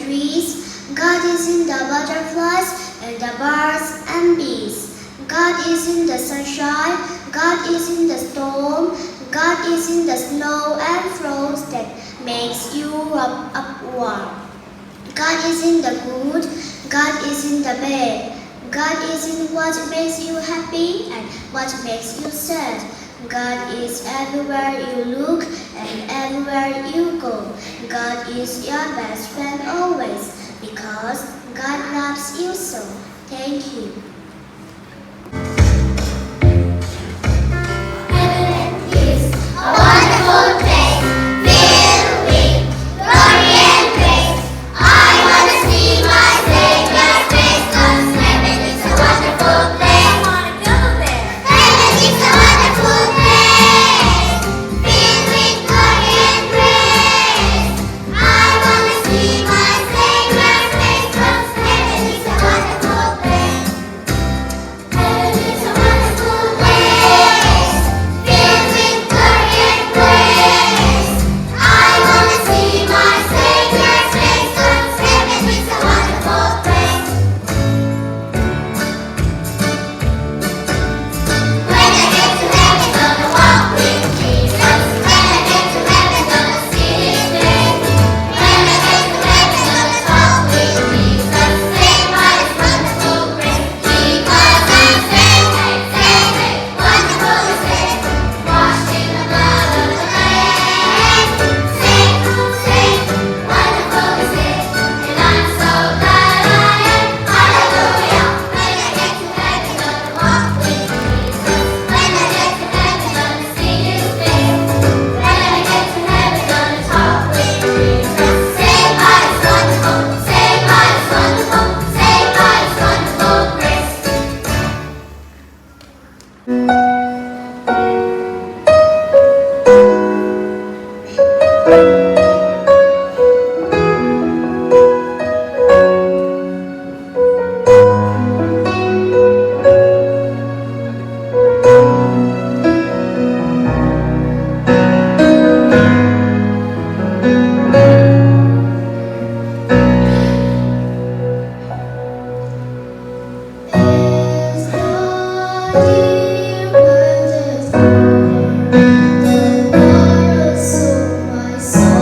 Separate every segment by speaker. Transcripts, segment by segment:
Speaker 1: trees. God is in the butterflies and the birds and bees. God is in the sunshine. God is in the storm. God is in the snow and frost that makes Europe up warm. God is in the good. God is in the bad. God is in what makes you happy and what makes you sad. God is everywhere you look and everywhere you go. God is your best friend always because God loves you so. Thank you.
Speaker 2: Heaven is a wonderful place filled with glory and grace. I wanna see my Savior's face 'cause heaven is a wonderful place.
Speaker 3: I wanna go there.
Speaker 2: Heaven is a wonderful place filled with glory and grace. I wanna see my Savior's face 'cause heaven is a wonderful place. Heaven is a wonderful place filled with glory and grace. I wanna see my Savior's face 'cause heaven is a wonderful place. When I get to heaven, gonna walk with Jesus. When I get to heaven, gonna see His face. When I get to heaven, gonna talk with Jesus. Saved by His wonderful grace. Because I'm saved, saved, wonderfully saved, washed in the blood of the Lamb. Saved, saved, wonderfully saved, and I'm so glad I am. Hallelujah! When I get to heaven, gonna walk with Jesus. When I get to heaven, gonna see His face. When I get to heaven, gonna talk with Jesus. Saved by His wonderful, saved by His wonderful, saved by His wonderful grace.
Speaker 1: As the deer panteth for the water, so my soul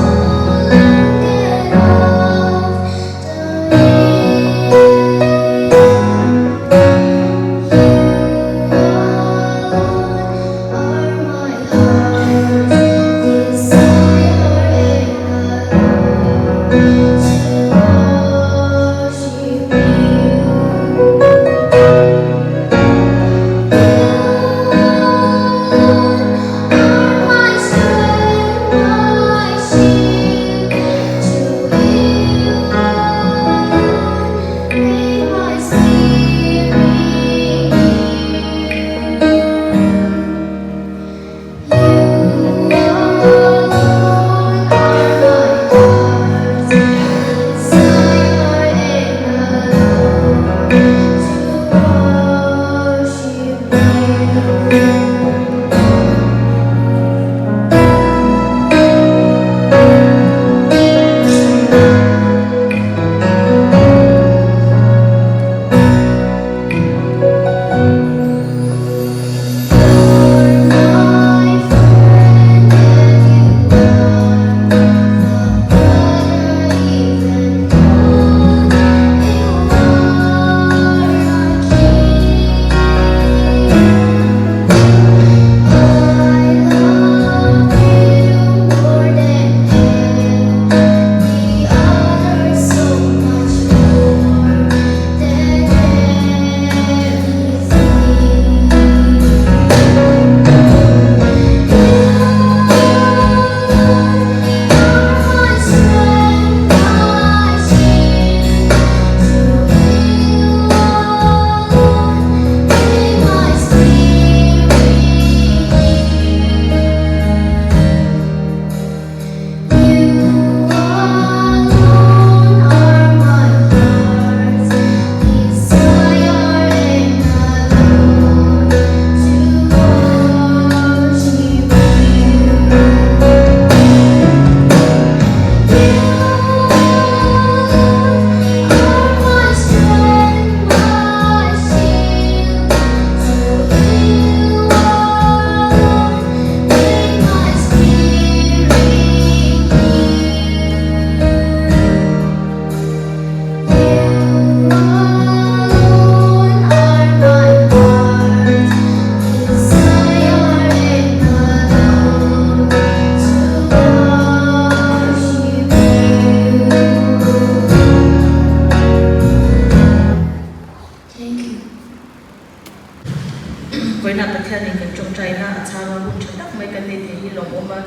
Speaker 3: chang a, hun tha tak mai kan nei thei hi lawmawm a.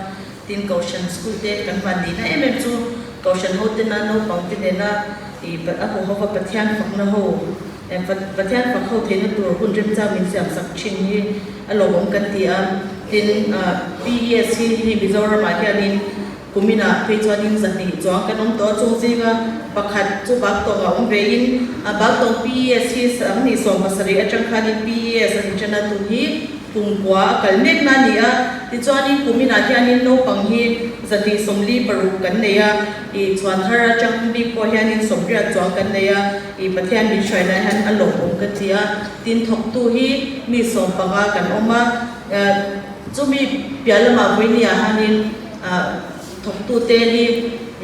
Speaker 3: Tin, Kohhran school te kan van nihna em em chu Kohhran ho tena naupang te nena ih a hu hova Pathian fakna ho Pathian fak ho theihna tur hun remchang min siam sak thin hi a lawmawm kan ti a. Tin, PES hi hei Mizoramah hianin kuminah phei chuanin 200 chuang kan awm tawh a, chung zinga pakhat chu Baktawngah awm vein Baktawng PES hi 2017 atang khanin PES a ni tan a, tun hi Kumkua a kal mek na a ni a, tichuanin kuminah hianin naupang hi 146 kan nei a, ih chhuan thar atang bik pawh hianin 80 chuang kan nei a, ih Pathian min hruaina hian a lawmawm ka ti a, tin thawktu hi mi 15 kan awm a, chumi piah lamah vawinia hianin ah thawktute hi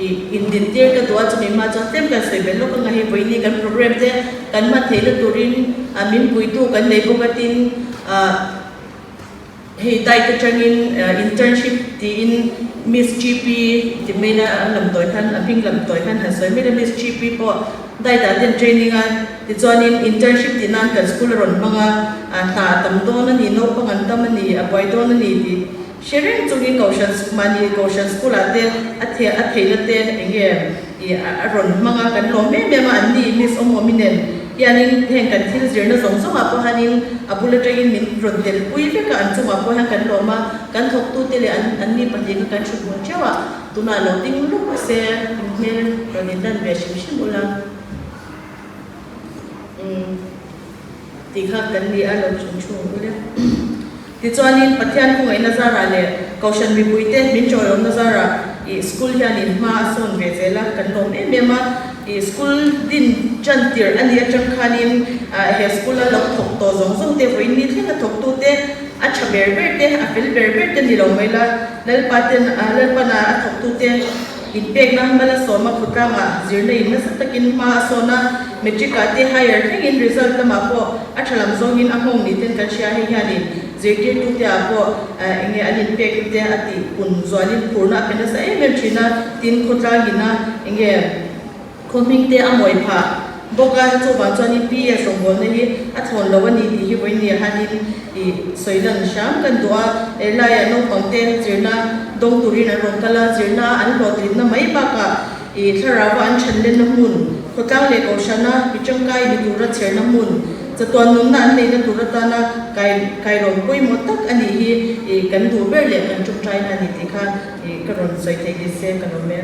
Speaker 3: ih indintir ka duh a, chumi hma chuan tlem kan sawi belh lawk anga hei vawiini kan program te kan hman theihna turin ah min puitu kan nei bawk a tin ah hei diet atangin internship tiin Miss GP ti mai ila an lam tawi khan a hming lam tawi khan han sawi mai ila Miss GP pawh diet ah ten training a tichuanin internship tih nan kan school a rawn hmang a ah hna a tam dawn a ni naupang an tam a ni a buai dawn a ni tih Hre reng chungin Kohhran mahni Kohhran school ah te a the a theihna te eng nge ih a rawn hmang a, kan lawm em em a, an ni Miss Awmawmi nen hianin heng kan thil zirna zawng zawng ah pawh hianin a bul atangin min rawn tel pui vek a, an chungah pawh hian kan lawm a, kan thawktute leh an an ni pahnih kha kan hrut hmun theuh a, tunah lo ding luk se in hmel rawn in lan ve hrim hrim ula. Umm. Tih kha kan ni a lo chung chung ule. Tichuanin Pathian khawngaihna zarah leh Kohhran mipuite min tawihawmna zarah ih school hianin hma a sawn ve zel a, kan lawm em em a. Ih school din tan tirh a nih atang khanin he school a lo thawk tawh zawng zawng te vawiin ni thleng a thawktute a tha ber ber te, a fel ber ber te ni lo mai la, Lalpa ten Lalpana a thawktute Inpekna hmala sawma khawtlangah zirna in nasa takin hma a sawn a, matric ah te higher thlengin result lamah pawh a tha lam zawngin a nghawng ni ten kan hria. Hei hianin zirtirtute ah pawh eng nge an inpekna te a tih pun zualin phurna a pe nasa em em thin a, tin khawtlangin a eng nge khaw hming te a mawi phah bawk a, chuvang chuanin PES rawngbawlna hi a thlawn lo a ni tih hi vawiin hanin ih sawi lan hram kan duh a, helaiah naupangte zirna dawng turin an rawn kal a, zirna an hlawhtlinna mai bakah ih thlarauva an thanlenna hmun, khawtlang leh kohhrana mi tangkai ni tura chherna hmun, chatuan nunna an neihna tur atana kai kailawn pawimawh tak a nih hi ih kan duh ber leh kan tawngtaina a ni tih kha ih ka rawn sawi theih ni se ka lawm e.